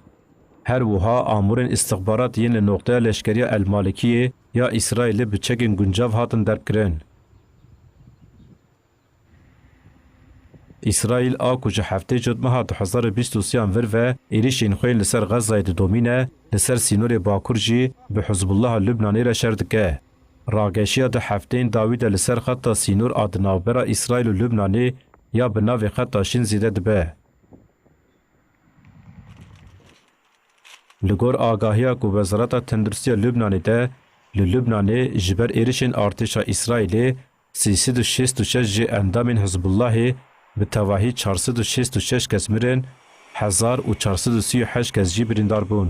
Her wiha amûrên îstixbaratî yên li noqteya leşkeriya El Malikiyê ya Îsraîlê bi çekên guncav hatin derbkirin. Îsraîl a ku ji heftê Cotmeha du hezar û bîst û sêyan vir ve êrîşên xwe yên li ser Xezayê didomîne, li ser sînorê Bakur jî bi Hizbullaha Lubnanê re şer dike. Rageşiya di hefteyên dawî de li ser xeta sînor a di navbera Îsraîl û Lubnanê ya bi navê Xeta Şîn zêde dibe. Li gor agahiya ku Wezareta Tenduristiya Lubnanê de, li Lubnanê ji ber êrişên artêşa Îsraîlê sê sed û şêst û şeş ji endamên Hizbullahê, bi tevahî çar sed û şêst û şeş kes mirin, hezar û çar sed û sî û heşt kes jî birîndar bûn.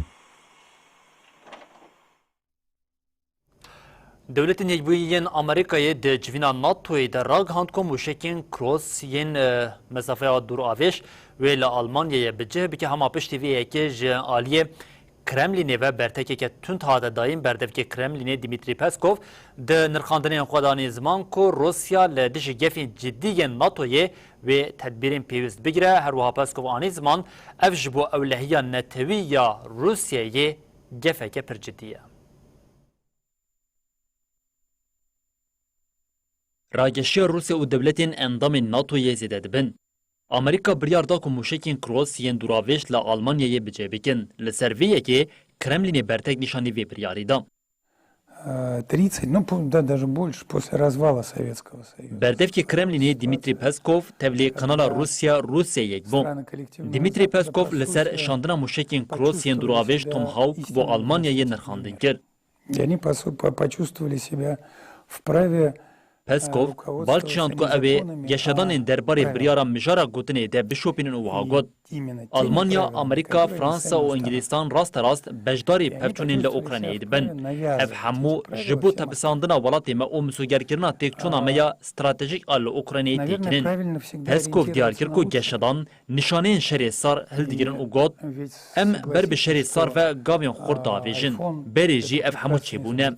Dewletên Yekbûyî yên Amerîkayê di civîna NATOyê de ragihand ku mûşekên Cross yên, e, mesafeya dûravêj wê li Almanyayê bi cih bike, hema piştî vê yekê ji aliyê Kremlînê ve bertekeke tund hate dayîn. Berdevkê Kremlînê Dmitry Peskov di nirxandinên xwe de anî ziman ku Rûsya li dijî gefên cidî yên NATOyê wê tedbîrên pêwîst bigire. Her wiha Peskov anî ziman ev ji bo ewlehiya netewî ya Rûsyayê gefeke pir cidî ye. Rageşiya Rûsya û dewletên endamên NATOyê zêde dibin. Amerîka biryar da ku mûşekên Cross yên dûravêj li Almanyayê bi cih bikin. Li ser vê yekê Kremlînê bertek nîşanî vê biryarî da. Э, тридцать, ну, пу-, да, даже больше, после развала Советского Союза. Berdevkê Kremlînê Dmitry Peskov tevlî kanala Rûsya Rûsyayê yek bû. Dmitry Peskov li ser şandina mûşekên Cross yên dûravêj Tomahawk bo Almanyayê nirxandin kir. И они посу-, по-, почувствовали себя вправе, э, Peskov bal kişand ku ew ê geşedanên derbarê biryara mijara gotinê de bişopînin û wiha got, Almanya, Amerîka, Fransa û Îngilîstan rasterast beşdarî pevçûnên li Ukraynayê dibin. Ev hemû ji bo tepisandina welatê me û misogerkirina têkçûna me ya stratejîk a li Ukraynayê têkinin. Peskov diyar kir ku geşedan nîşaneyên şerê sar hildigirin û got, Em ber bi şerê sar ve gavên xurt diavêjin. Berê jî ev hemû çêbûne.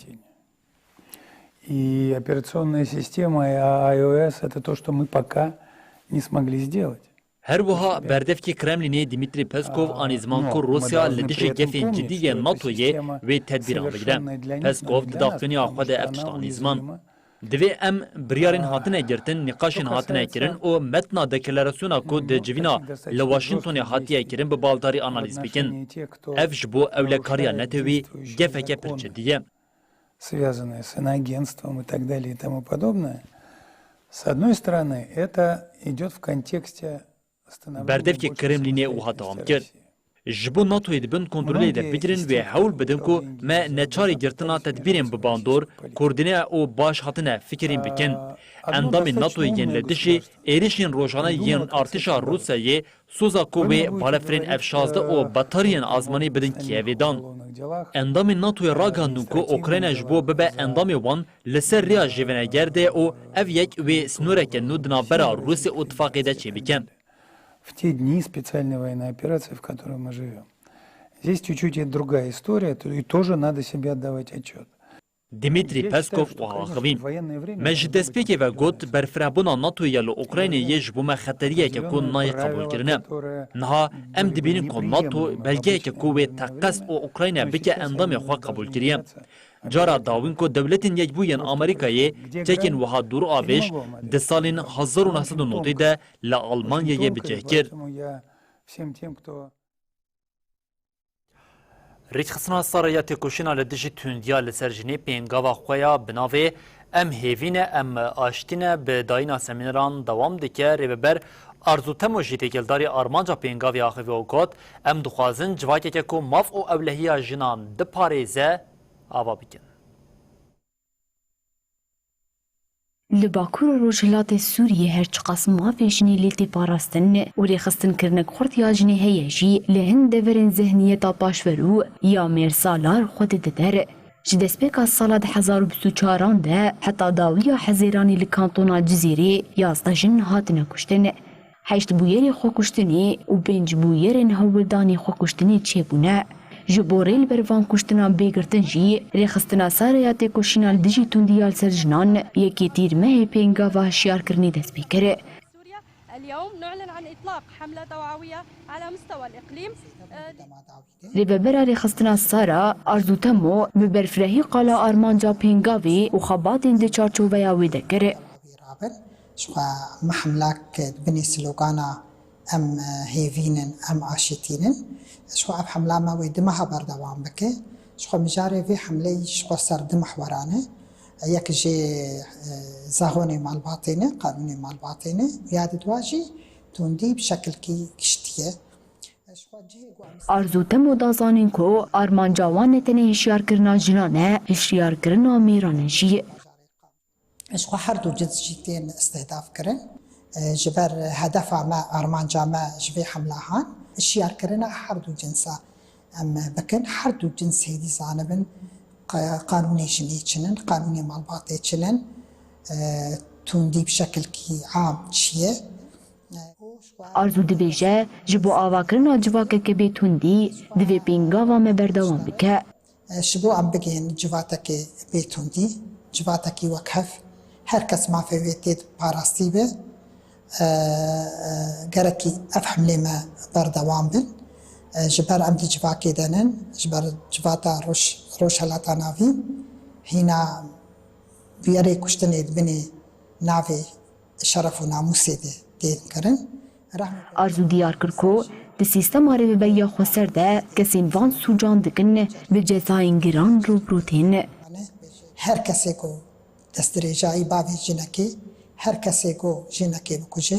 И операционная система, и iOS, это то, что мы пока не смогли сделать. Her wiha berdevkê Kremlînê Dmitry Peskov anî ziman ku Rûsya li dijî gefên cidî yên NATOyê wê tedbîran bigire. Peskov di daxuyaniya xwe de ev tişt anî ziman. Divê em biryarên hatine girtin, nîqaşên hatine kirin û metna deklarasyona ku di civîna li Washingtonê hatiye kirin bi baldarî analîz bikin. Ev ji bo ewlekariya netewî gefeke pir cidî ye. Связанные с иноагентством и так далее и тому подобное, с одной стороны, это идет в контексте Berdevkê Kremlînê wiha dewam kir. Ji bo NATOyê di bin kontrolê de bigirin, wê hewl bidin ku me neçarî girtina tedbîrên bi bandor, koordîne û baş hatine fikirîn bikin. Endamên NATOyê yên li dijî êrişên rojane yên artêşa Rûsyayê soza ku wê balefirên F şazdeh û betariyên azmanî bidin Kîevê dan. Endamên NATOyê ragihandin ku Ukrayna ji bo bibe endamê wan li ser rêya jêveneger de û ev yek wê sînoreke nû di navbera Rûsya û tifaqê de çêbike. В те дни специальной военной операции, в которой мы живем. Здесь чуть-чуть и другая история, и тоже надо себе отдавать отчет. Dmitry Peskov wiha axivî, me ji destpêkê ve got, berfirehbûna NATOyê ya li Ukraynayê yê ji bo me xeteriyeke ku nayê qebûlkirine. Niha em dibînin ku NATO belgeyeke ku wê teqez û Ukrayna bike endamê xwe qebûl kiriye. Cara dawîn ku Dewletên Yekbûyî yên Amerîkayê çekên wiha dûravêj di salên hezar û neh sed û notê de li Almanyayê bi cih kir. Rêkxistina Sara ya têkoşîna li dijî tundiya li ser jinê pêngava xwe ya bi navê Em hêvî ne, em aştî ne bi dayîna semîneran dewam dike. Rêveber Arzu Temo jî têkildarî armanca pêngavê axive û got, Em dixwazin civakeke ku maf û ewlehiya jinan biparêze, ava bikin. Li Bakur û Rojhilatê Sûriyê her çiqas mafê jinê lê tê parastin û rêxistinkirinek xurt ya jinê heye jî, li hin deverên zihniyeta paşverû ya mêrsalar xwe dide der. Ji destpêka sala du hezar û bîst û çaran de heta dawiya Hezêranê li kantona Cizîrê yazdeh jin hatine kuştin. Heşt bûyerê xwekuştinê û pênc bûyerên hewldanê xwekuştinê çêbûne. Ji bo rê li ber van kuştinan bê girtin jî, Rêxistina Sare ya Têkoşîna li dijî tundiya li ser jinan yekê Tîrmehê pêngava hişyarkirinê dest pê kir. اليوم نعلن عن إطلاق حملة توعوية على مستوى الإقليم. Rêvebera Rêxistina Sara, Arzu Temo, bi berfirehî qala armanca pêngavê û xebatên di çarçoveya wê de kir. Rabin, ji xwe me hemlak di binê slogana Em hêvîn in, em aşitîn in. Ji xwe ev hemla me wê du meha berdewam bike. Ji xwe mijarê vê hemleyî ji xwe ser du mihweran e. Yek jê, e, zagonê malbatê ne, qanûnê malbatê ne. Ya di dua jî tundî bi şekilkî giştî ye. Ji xwe cihê ku em Arzu Temo da zanîn ku armanca wan ne tenê hişyarkirina jinan e, hişyarkirina mêran e jî. Ji xwe her du cins jî tên istihdaf kirin. E, ji ber hedefa me, armanca me ji vê hemla han, hişyarkirina her du cinsa em bikin. Her du cins hêdî zanibin qa-, qanûnê jinê çi nin, qanûnê malbatê çi nin, e, tundî bi şekilkî am çi ye. E, û ji xwe Arzu dibêje, ji bo avakirina civakeke bê tundî, divê pêngava me berdewam bike. Ji bo em bigihên civatekê bê tundî, civatekî wek hev, her kes mafê wê tê parastî be, e, e, gerekî ev hemlê me berdewam bin. E, ji ber em di civakê de nin, ji ber civata Roj-, Rojhelata Navîn, hîna bûyerê kuştinê di binê navê şeref û namûsê de tên kirin. Rehmet Arzu diyar kir ku di sîstema rêveberiya xweser de kesên van sûcan dikin bi cezayên giran rû bi rû tên. Her kesê ku destdirêjayî bavê jinekê, her kesê ku jinekê bikuje,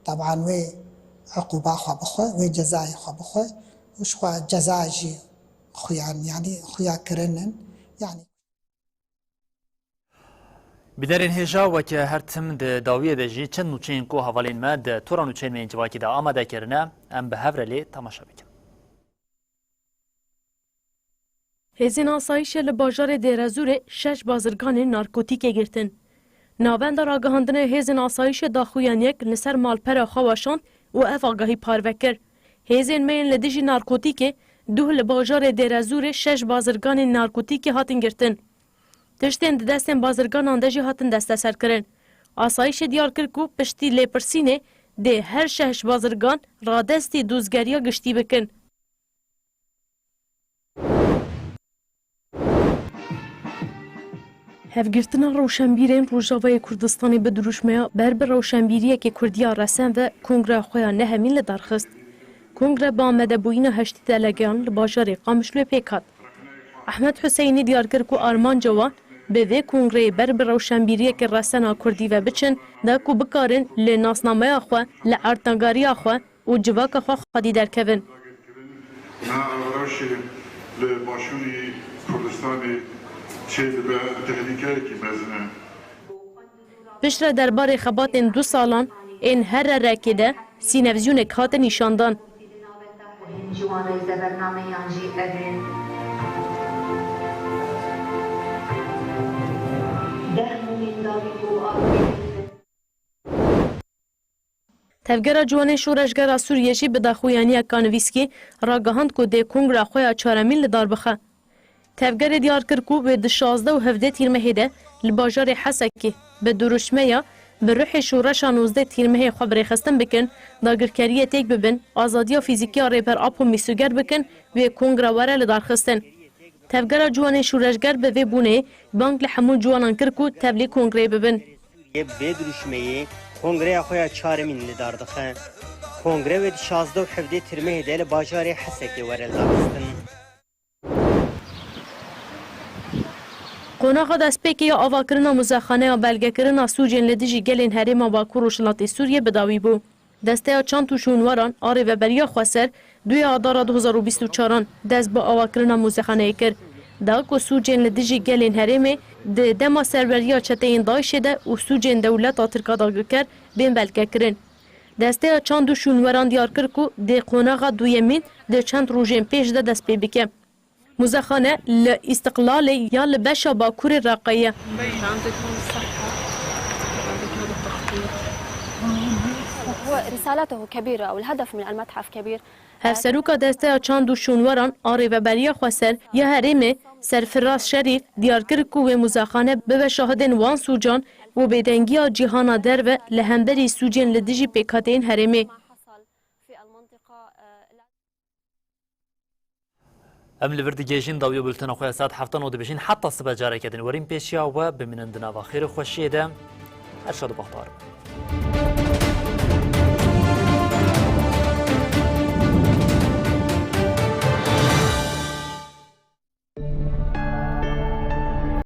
teban wê uqûba xwe bixwe, wê cezayê xwe bixwe û ji xwe ceza jî xuyan, yanî xuya kirinin, yanî. Bînerên hêja, weke her tim di dawiyê de jî çend nûçeyên ku hevalên me di tora nûçeyên me yên civakî de amade kirine, em bi hev re lê temaşe bikin. Hêzên asayîşê li bajarê Dêrezûrê şeş bazirganên narkotîkê girtin. Navenda ragihandinê hêzên asayîşê daxuyaniyek li ser malpera xwe weşand û ev agahî parve kir. Hêzên me yên li dijî narkotîkê duh li bajarê Dêrezûrê şeş bazirganên narkotîkê hatin girtin. Tiştên di destên bazirganan de jî hatin desteserkirin. Asayîşê diyar kir ku piştî lêpirsînê dê her şeş bazirgan radestî dûzgeriya giştî bikin. Hevgirtina rewşenbîrên Rojavayê Kurdistanê bi dirûşmeya ber bi rewşenbîriyekê Kurdiya resen ve kongreya xwe ya nehemîn li dar xist. Kongre bi amadebûyîna heştê delegeyan li bajarê Qamişloyê pêk hat. Ehmed Huseynî diyar kir ku armanca wan bi vê kongreyê ber bi rewşenbîriyeke resen a Kurdî ve biçin, da ku bikarin li nasnameya xwe, li erdnegariya xwe û civaka xwe xwedî derkevin. Nav rewşê li Başûrî Kurdistanê çêdibe tehlîkeyekî mezin e. Piştre derbarê xebatên du salan ên her re rekê de sînevizyonek hatin nîşandan. Ciwan rêze bernameyan jî ev e. Deh mûmên dawî û Tevgera Ciwanên Şoreşgera Sûriyê jî bi daxuyaniyeka nivîskî ragihand ku dê kongra xwe ya çaremîn li dar bixe. Tevgerê diyar kir ku wê di şazdeh û hevdeh Tîrmehê de li bajarê Hesekê bi dirûşmeya bi ruhê şoreşa nozdeh Tîrmehê xwe bi rêxistin bikin, dagirkeriyê têk bibin, azadiya fîzîkî ya Rêber Apo mîsoger bikin, wê kongre were lidarxistin. Tevgera Ciwanên Şoreşger bi vê bûnê bang li hemû ciwanan kir ku tevlî kongreyê bibin. Sûriyê bi vê dirûşmeyê kongreya xwe ya çaremîn li dar dixe. Kongre wê di şazdeh û hevdeh Tîrmehê de li bajarê Hesekê were lidarxistin. Qonaxa destpêkê ya avakirina muzexaneya belgekirina sûcên li dijî gelên herêma Bakur Rojhilatê Sûriyê bi dawî bû. Desteya Çand û Şûnwaran a Rêveberiya Xweser duyê Adara du hezar û bîst û çaran dest bi avakirina muzexaneyê kir. Da ku sûcên li dijî gelên herêmê di dema serweriya çeteyên DAIŞê de û sûcên dewleta Tirk a dagirker bên belgekirin. Desteya Çand û Şûnwaran diyar kir ku dê qonaxa duyemîn di çend rojên pêş de dest pê bike. Muzexane li Îstiqlalê ya li beşa bakurê Reqeyê ye. رسالته كبيرة والهدف من المتحف كبير. Hevseroka Desteya Çand û Şûnwaran a Rêveberiya Xweser ya herêmê Serfiraz Şerîf diyar kir ku wê muzexane bibe şahidên wan sûcan û bêdengiya cîhana derve li hemberî sûcên li dijî pêkhateyên herêmê. Em li vir digihêjin dawiya bultena xwe ya saet heftan û dibêjin heta sibe careke din werîn pêşiya we bimînin di nava xêr û xweşiyê de. Her şad û bextewar bin.